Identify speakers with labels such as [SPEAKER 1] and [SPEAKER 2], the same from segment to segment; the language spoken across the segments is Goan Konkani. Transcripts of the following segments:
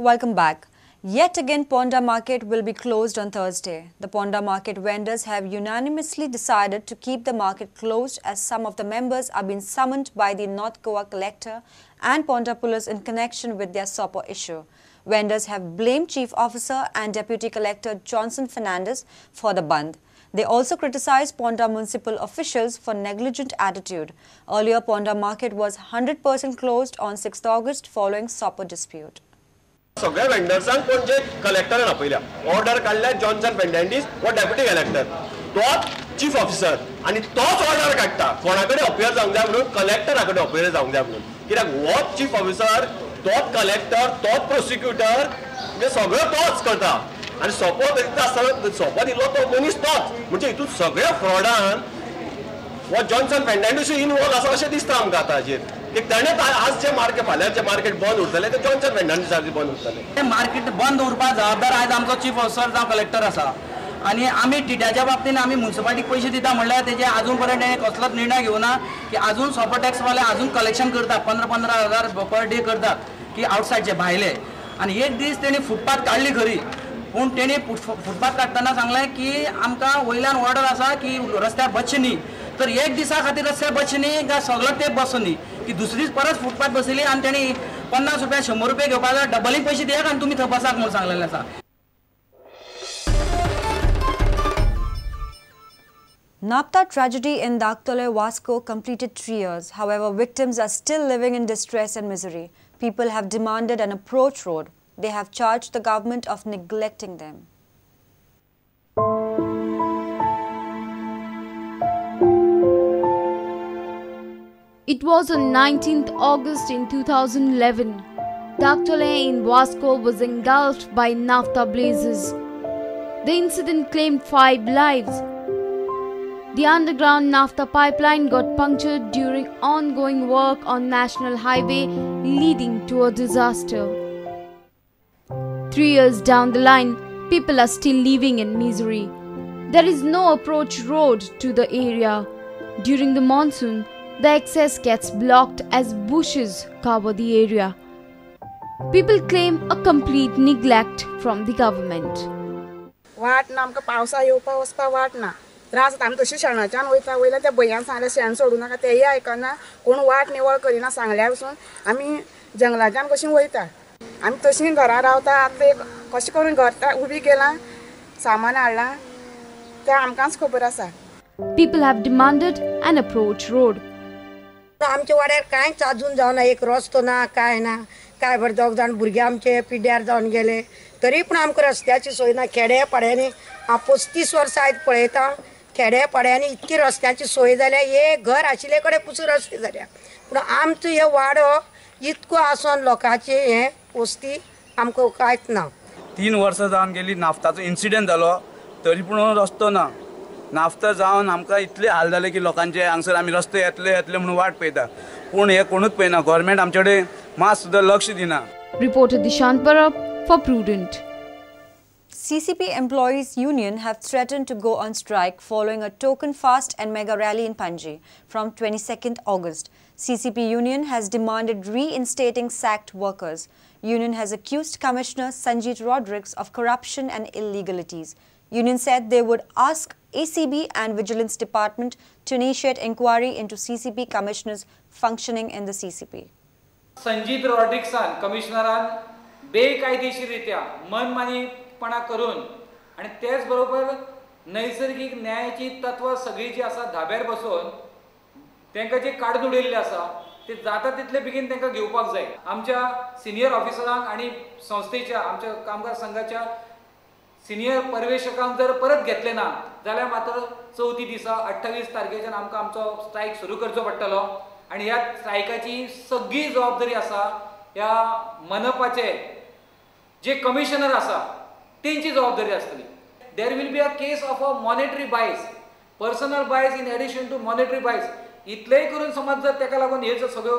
[SPEAKER 1] Welcome back. Yet again, Ponda Market will be closed on Thursday. The Ponda Market vendors have unanimously decided to keep the market closed as some of the members are being summoned by the North Goa collector and Ponda police in connection with their Sopo issue. Vendors have blamed Chief Officer and Deputy Collector Johnson Fernandez for the bandh. They also criticized Ponda municipal officials for negligent attitude. Earlier, Ponda Market was 100% closed on 6th August following Sopo dispute.
[SPEAKER 2] सगळ्या वेंडर्सांक पणजे कलेक्टरान आपयल्या, ऑर्डर काडल्या जॉन्सन फेर्नांडीस हो डेप्युटी कलेक्टर, तोच चीफ ऑफिसर आनी तोच ऑर्डर काडटा कोणा कडेन अपियर जावंक जाय म्हणून, कलेक्टरा कडेन अपियर जावंक जाय म्हणून. कित्याक होच चीफ ऑफिसर, तोच कलेक्टर, तोच प्रोसिक्युटर, म्हणजे सगळो तोच करता. आनी सोपो दिता आसतना सोपो दिल्लो तो मनीस तोच, म्हणजे हितून सगळ्या फ्रॉडान हो जॉन्सन फेर्नांडीसूय इनवॉल्व आसा अशें दिसता आमकां आतां हाजेर. की ताणें आज जे मार्केट, फाल्यां जे मार्केट बंद उरतलें ते जॉन्सन फेर्नांडीसाचेर बंद उरतलें.
[SPEAKER 3] मार्केट बंद उरपाक जबाबदार आयज आमचो चीफ ऑफिसर जावं कलेक्टर आसा. आनी आमी टिट्याच्या बाबतीन आमी म्युनिसिपालिटीक पयशे दिता म्हणल्यार तेजे आजून पर्यंत तेणें कसलोच निर्णय घेवना की आजून सोपो टॅक्सवाले आजून कलेक्शन करता, 15-15 हजार पर डे करतात की आवटसायडचे भायले. आनी एक दीस तेणी फुटपाथ काडली खरी, पूण तेणी फुटपाथ काडटना सांगलें की आमकां वयल्यान ऑर्डर आसा की रस्त्यार बसचें न्ही. तर एक दिसा खातीर रस्त्यार बसचें न्ही काय सगळो तेप बसचो न्ही, की दुसरी परत फुटपाथ बसयली आनी तेणी 50 रुपया 100 रुपये घेवपा जाय, डबलींग पयशे दियात आनी तुमी थंय बसात म्हणून सांगलेलें आसा.
[SPEAKER 1] Napta tragedy in Dhaktole, Vasco completed 3 years. However, victims are still living in distress and misery. People have demanded an approach road. They have charged the government of neglecting them.
[SPEAKER 4] It was on 19th August in 2011. Dhaktole in Vasco was engulfed by naphtha blazes. The incident claimed 5 lives. The underground naphtha pipeline got punctured during ongoing work on National Highway, leading to a disaster. 3 years down the line, people are still living in misery. There is no approach road to the area. During the monsoon, the access gets blocked as bushes cover the area. People claim a complete neglect from the government.
[SPEAKER 5] वाट ना आमकां पावसा येवपा वचपा वाट ना, त्रास जाता. आमी तशी शेणाच्यान वयता, वयल्यान त्या भंयान सांगलें शेण सोडूं नाका, तेय आयकना, कोण वाट निवळ करिना. सांगल्यार वचून आमी जंगलाच्यान कशीं वयता, आमी तशीं घरां रावता. आतां एक कशें करून घर उबी केलां, सामान हाडलां, तें आमकांच खबर आसा.
[SPEAKER 4] People have demanded an approach road.
[SPEAKER 6] आमच्या वाड्यार कांयच अजून जावना, एक रस्तो ना, काय ना, काय बरें दोग जाण भुरगे आमचे पिड्ड्यार जावन गेले, तरी पूण आमकां रस्त्याची सोय ना. खेड्या पाड्यांनी हांव 35 वर्सां आयज पळयता, खेड्या पाड्यांनी इतकी रस्त्याची सोय जाल्या, एक घर आशिल्ले कडेन पसून रस्ते जाल्या, पूण आमचो हे वाडो इतको आसून लोकांचे हे वस्ती आमकां कांयच ना.
[SPEAKER 7] 3 वर्सां जावन गेली नाफ्ताचो इन्सिडंट जालो, तरी पूण रस्तो ना. नाफ्ता जावन आमकां इतले हाल जाले की लोकांचे हांगसर आमी रस्ते येतले येतले म्हणून वाट पळयता, पूण हे कोणूच पळयना. गव्हर्मेंट आमचे कडेन मात सुद्दां लक्ष दिना.
[SPEAKER 4] Reporter Dishant Parab for Prudent.
[SPEAKER 1] CCP Employees Union have threatened to go on strike following a token fast and mega rally in Panji from 22nd August. CCP Union has demanded reinstating sacked workers. Union has accused Commissioner Sanjeet Rodrigues of corruption and illegalities. Union said they would ask ACB and Vigilance Department to initiate inquiry into CCP commissioners functioning in the CCP.
[SPEAKER 8] Sanjeet रॉड्रिग्सान कमिशनरान बेकायदेशीररित्या मनमानीपणा करून आणि तेच बरोबर नैसर्गिक न्यायाची तत्वां सगळीं जी आसा धाब्यार बसोवन तांकां जे काडून उडयल्लें आसा ते जाता तितले बेगीन तांकां घेवपाक जाय. आमच्या सिनियर ऑफिसरांक आनी संस्थेच्या आमच्या कामगार संघाच्या सिनियर पर्यवेक्षकांक जर परत घेतले ना जाल्यार मात्र चवथी दिसा 28 तारखेच्यान आमकां आमचो स्ट्रायक सुरू करचो पडटलो आनी ह्या स्ट्रायकाची सगळी जबाबदारी आसा ह्या मनपाचे जे कमिशनर आसा तेंची जबाबदारी आसतली. There will be a case of a monetary bias, personal bias in addition to monetary bias. इतलेंय करून समज जर ताका लागून हे सगळ्यो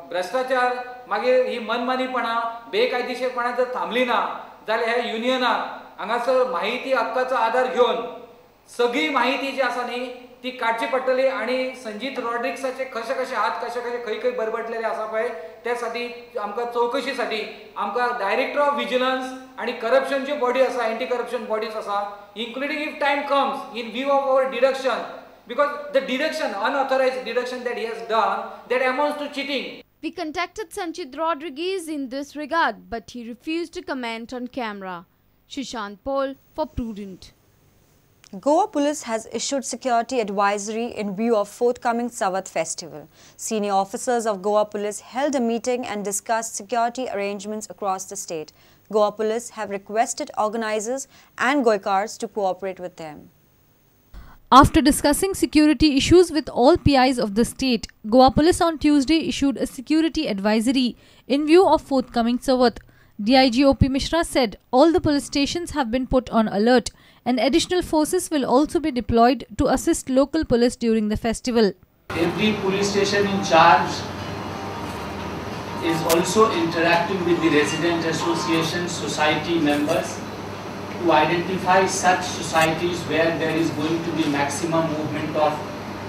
[SPEAKER 8] भ्रश्टाचार मागीर ही मनमानीपणां बेकायदेशीरपणां जर थांबली ना जाल्यार ह्या युनियनाक हांगासर माहिती हक्काचो आदार घेवन सगळी माहिती जी आसा न्ही ती काडची पडटली आनी संजीत रॉड्रिक्साचे कशे कशे हात कशे कशे खंय खंय बरबटलेले आसा पळय त्या साठी आमकां चवकशी साठी आमकां डायरेक्टर ऑफ विजिलन्स आनी करप्शनच्यो बॉडी आसा, एंटी करप्शन बॉडीज आसा, including if time comes in view of our deduction, because the deduction, unauthorized deduction that he has done, that amounts to cheating.
[SPEAKER 4] We contacted Sanchit Rodriguez in this regard, but he refused to comment on camera. Sushant Paul for Prudent.
[SPEAKER 1] Goa Police has issued security advisory in view of forthcoming Chavath festival. Senior officers of Goa Police held a meeting and discussed security arrangements across the state. Goa Police have requested organizers and Goikars to cooperate with them.
[SPEAKER 9] After discussing security issues with all PIs of the state, Goa Police on Tuesday issued a security advisory in view of forthcoming Chavath. DIG OP Mishra said all the police stations have been put on alert and additional forces will also be deployed to assist local police during the festival.
[SPEAKER 10] Every police station in charge is also interacting with the resident association society members to identify such societies where there is going to be maximum movement of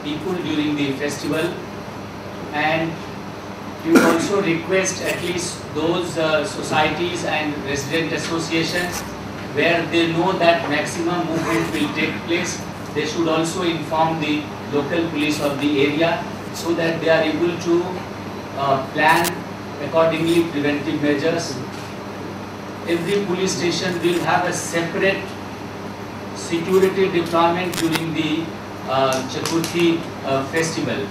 [SPEAKER 10] people during the festival, and we would also request at least those societies and resident associations where they know that maximum movement will take place, they should also inform the local police of the area so that they are able to plan accordingly preventive measures. Every police station will have a separate security deployment during the Chaturthi festival.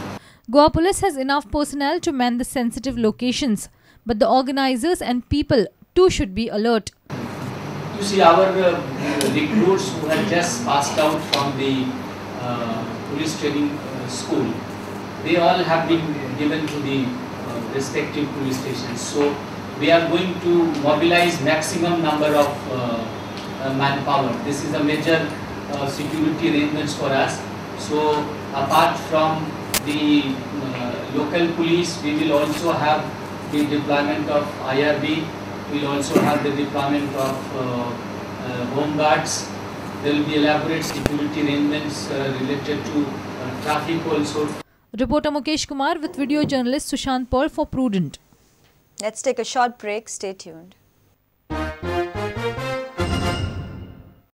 [SPEAKER 9] Goa Police has enough personnel to man the sensitive locations, but the organizers and people too should be alert.
[SPEAKER 10] You see, our recruits who have just passed out from the police training school, they all have been given to the respective police stations. So we are going to mobilize maximum number of manpower. This is a major security arrangements for us. So apart from the local police, we will also have the deployment of IRB, we will also have the deployment of home guards. There will be elaborate security arrangements related to traffic also.
[SPEAKER 9] Reporter Mukesh Kumar with video journalist Sushant Paul for Prudent.
[SPEAKER 1] Let's take a short break. Stay tuned.